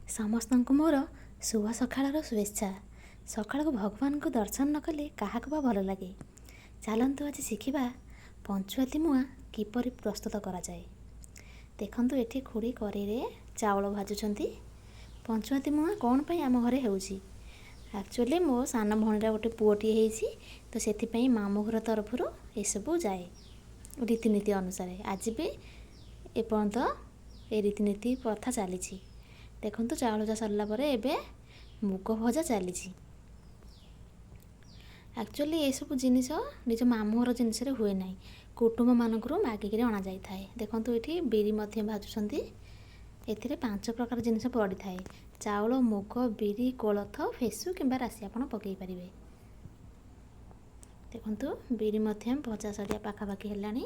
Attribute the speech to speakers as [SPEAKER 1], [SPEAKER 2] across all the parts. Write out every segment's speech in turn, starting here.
[SPEAKER 1] ସମସ୍ତଙ୍କୁ ମୋର ଶୁଭ ସକାଳର ଶୁଭେଚ୍ଛା। ସକାଳକୁ ଭଗବାନଙ୍କୁ ଦର୍ଶନ ନ କଲେ କାହାକୁ ବା ଭଲ ଲାଗେ? ଚାଲନ୍ତୁ ଆଜି ଶିଖିବା ପଞ୍ଚୁଆତି ମୁଆଁ କିପରି ପ୍ରସ୍ତୁତ କରାଯାଏ। ଦେଖନ୍ତୁ, ଏଠି ଖୁଡ଼ି କରେଇରେ ଚାଉଳ ଭାଜୁଛନ୍ତି। ପଞ୍ଚୁଆତି ମୁଆଁ କ'ଣ ପାଇଁ ଆମ ଘରେ ହେଉଛି? ଆକ୍ଚୁଆଲି ମୋ ସାନ ଭଉଣୀର ଗୋଟେ ପୁଅଟିଏ ହେଇଛି, ତ ସେଥିପାଇଁ ମାମୁଁ ଘର ତରଫରୁ ଏସବୁ ଯାଏ ରୀତିନୀତି ଅନୁସାରେ। ଆଜି ବି ଏପର୍ଯ୍ୟନ୍ତ ଏ ରୀତିନୀତି ପ୍ରଥା ଚାଲିଛି। ଦେଖନ୍ତୁ, ଚାଉଳ ଭଜା ସରିଲା ପରେ ଏବେ ମୁଗ ଭଜା ଚାଲିଛି। ଆକ୍ଚୁଆଲି ଏସବୁ ଜିନିଷ ନିଜ ମାମୁଁ ଘର ଜିନିଷରେ ହୁଏ ନାହିଁ, କୁଟୁମ୍ବମାନଙ୍କରୁ ମାଗିକିରି ଅଣାଯାଇଥାଏ। ଦେଖନ୍ତୁ, ଏଠି ବିରି ମଧ୍ୟ ଭାଜୁଛନ୍ତି। ଏଥିରେ 5 ପ୍ରକାର ଜିନିଷ ପଡ଼ିଥାଏ: ଚାଉଳ, ମୁଗ, ବିରି, କୋଳଥ, ଫେସୁ କିମ୍ବା ରାଶି ଆପଣ ପକାଇ ପାରିବେ। ଦେଖନ୍ତୁ, ବିରି ମଧ୍ୟ ଭଜା ସରିବା ପାଖାପାଖି ହେଲାଣି।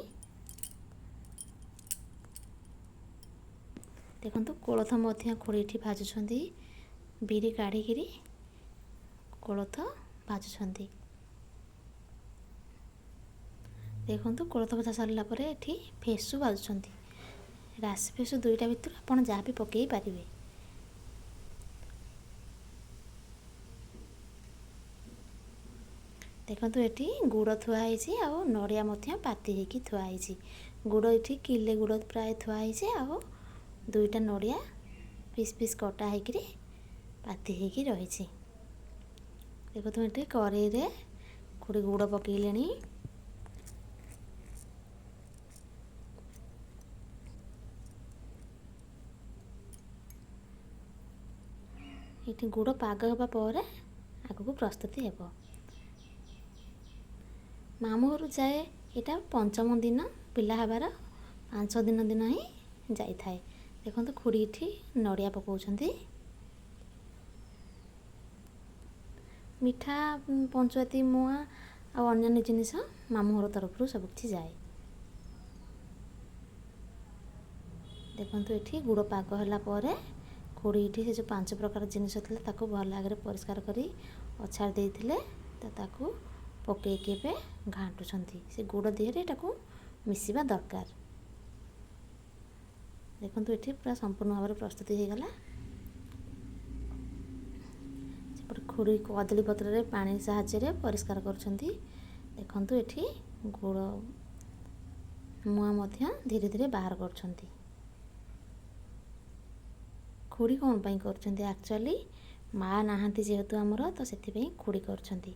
[SPEAKER 1] ଦେଖନ୍ତୁ, କୋଳଥ ମଧ୍ୟ ଖୁଡ଼ି ଏଠି ଭାଜୁଛନ୍ତି। ବିରି କାଢ଼ିକିରି କୋଳଥ ଭାଜୁଛନ୍ତି। ଦେଖନ୍ତୁ, କୋଳଥ ଭଜା ସରିଲା ପରେ ଏଠି ଫେସୁ ଭାଜୁଛନ୍ତି। ରାଶି, ଫେସୁ ଦୁଇଟା ଭିତରୁ ଆପଣ ଯାହା ବି ପକାଇ ପାରିବେ। ଦେଖନ୍ତୁ, ଏଠି ଗୁଡ଼ ଥୁଆ ହେଇଛି ଆଉ ନଡ଼ିଆ ମଧ୍ୟ ପାତି ହେଇକି ଥୁଆ ହେଇଛି। ଗୁଡ଼ ଏଠି କିଲେ ଗୁଡ଼ ପ୍ରାୟ ଥୁଆ ହେଇଛି ଆଉ ଦୁଇଟା ନଡ଼ିଆ ପିସ୍ ପିସ୍ କଟା ହେଇକିରି ପାତି ହେଇକି ରହିଛି। ଦେଖନ୍ତୁ, ଏଠି କରେଇରେ ଖୁଡ଼ି ଗୁଡ଼ ପକେଇଲେଣି। ଏଠି ଗୁଡ଼ ପାଗ ହେବା ପରେ ଆଗକୁ ପ୍ରସ୍ତୁତି ହେବ। ମାମୁଁ ଘରୁ ଯାଏ ଏଇଟା ପଞ୍ଚମ ଦିନ, ପିଲା ହେବାର 5 ଦିନ ଦିନ ହିଁ ଯାଇଥାଏ। ଦେଖନ୍ତୁ, ଖୁଡ଼ି ଏଠି ନଡ଼ିଆ ପକାଉଛନ୍ତି। ମିଠା, ପଞ୍ଚୁଆତି ମୁଆଁ ଆଉ ଅନ୍ୟାନ୍ୟ ଜିନିଷ ମାମୁଁ ଘର ତରଫରୁ ସବୁ କିଛି ଯାଏ। ଦେଖନ୍ତୁ, ଏଠି ଗୁଡ଼ ପାଗ ହେଲା ପରେ ଖୁଡ଼ି ଏଠି ସେ ଯେଉଁ 5 ପ୍ରକାର ଜିନିଷ ଥିଲା, ତାକୁ ଭଲ ଭାବରେ ପରିଷ୍କାର କରି ଅଛାଡ଼ି ଦେଇଥିଲେ, ତ ତାକୁ ପକେଇକି ଏବେ ଘାଣ୍ଟୁଛନ୍ତି। ସେ ଗୁଡ଼ ଦେହରେ ଏଟାକୁ ମିଶିବା ଦରକାର। ଦେଖନ୍ତୁ, ଏଠି ପୁରା ସମ୍ପୂର୍ଣ୍ଣ ଭାବରେ ପ୍ରସ୍ତୁତି ହେଇଗଲା। ସେପଟେ ଖୁଡ଼ି କଦଳୀ ପତ୍ରରେ ପାଣି ସାହାଯ୍ୟରେ ପରିଷ୍କାର କରୁଛନ୍ତି। ଦେଖନ୍ତୁ, ଏଠି ଗୁଡ଼ ମୁଆଁ ମଧ୍ୟ ଧୀରେ ଧୀରେ ବାହାର କରୁଛନ୍ତି। ଖୁଡ଼ି କ'ଣ ପାଇଁ କରୁଛନ୍ତି? ଆକ୍ଚୁଆଲି ମା ନାହାନ୍ତି ଯେହେତୁ ଆମର, ତ ସେଥିପାଇଁ ଖୁଡ଼ି କରୁଛନ୍ତି।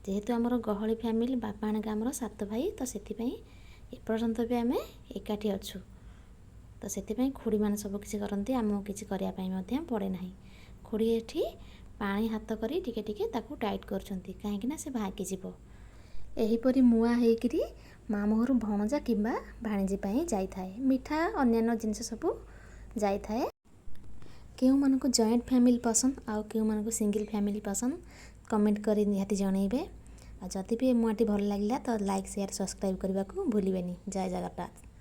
[SPEAKER 1] ଯେହେତୁ ଆମର ଗହଳି ଫ୍ୟାମିଲି, ବାପା ଆଣିକା ଆମର ସାତ ଭାଇ, ତ ସେଥିପାଇଁ ଏପର୍ଯ୍ୟନ୍ତ ବି ଆମେ ଏକାଠି ଅଛୁ। ତ ସେଥିପାଇଁ ଖୁଡ଼ିମାନେ ସବୁ କିଛି କରନ୍ତି, ଆମକୁ କିଛି କରିବା ପାଇଁ ମଧ୍ୟ ପଡ଼େ ନାହିଁ। ଖୁଡ଼ି ଏଠି ପାଣି ହାତ କରି ଟିକେ ଟିକେ ତାକୁ ଟାଇଟ୍ କରୁଛନ୍ତି, କାହିଁକିନା ସେ ଭାଙ୍ଗିଯିବ। ଏହିପରି ମୁଆଁ ହେଇକିରି ମାମୁଁ ଘରୁ ଭଣଜା କିମ୍ବା ଭାଣିଜୀ ପାଇଁ ଯାଇଥାଏ। ମିଠା, ଅନ୍ୟାନ୍ୟ ଜିନିଷ ସବୁ ଯାଇଥାଏ। କେଉଁମାନଙ୍କୁ ଜଏଣ୍ଟ ଫ୍ୟାମିଲି ପସନ୍ଦ ଆଉ କେଉଁମାନଙ୍କୁ ସିଙ୍ଗିଲ୍ ଫ୍ୟାମିଲି ପସନ୍ଦ, କମେଣ୍ଟ କରି ନିହାତି ଜଣାଇବେ। ଆଉ ଯଦି ବି ଏ ମୁଆଁଟି ଭଲ ଲାଗିଲା, ତ ଲାଇକ୍, ସେୟାର, ସବସ୍କ୍ରାଇବ୍ କରିବାକୁ ଭୁଲିବେନି। ଜୟ ଜଗନ୍ନାଥ।